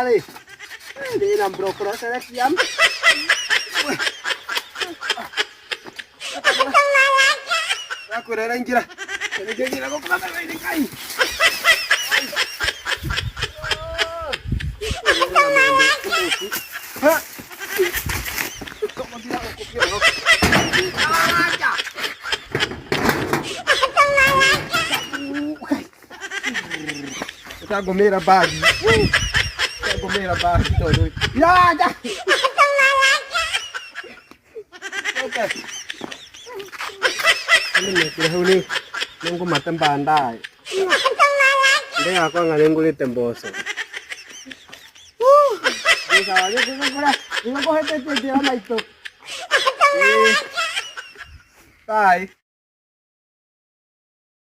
Rĩ ndĩna mbrokroserekiam Nakwĩra ĩraingĩra. Ĩraingĩra gũkũ mabebe-inĩ Ngai. Utangũmĩra bagi. Utangũmĩra bagi tondũ. Iraja. Okay. Nĩ hau nĩ nĩngũmate mbandaĩ. Ndĩgakwa nga nĩngũrĩte mboco. Nĩgũkũhĩtĩtie njĩra maitũ. Bye.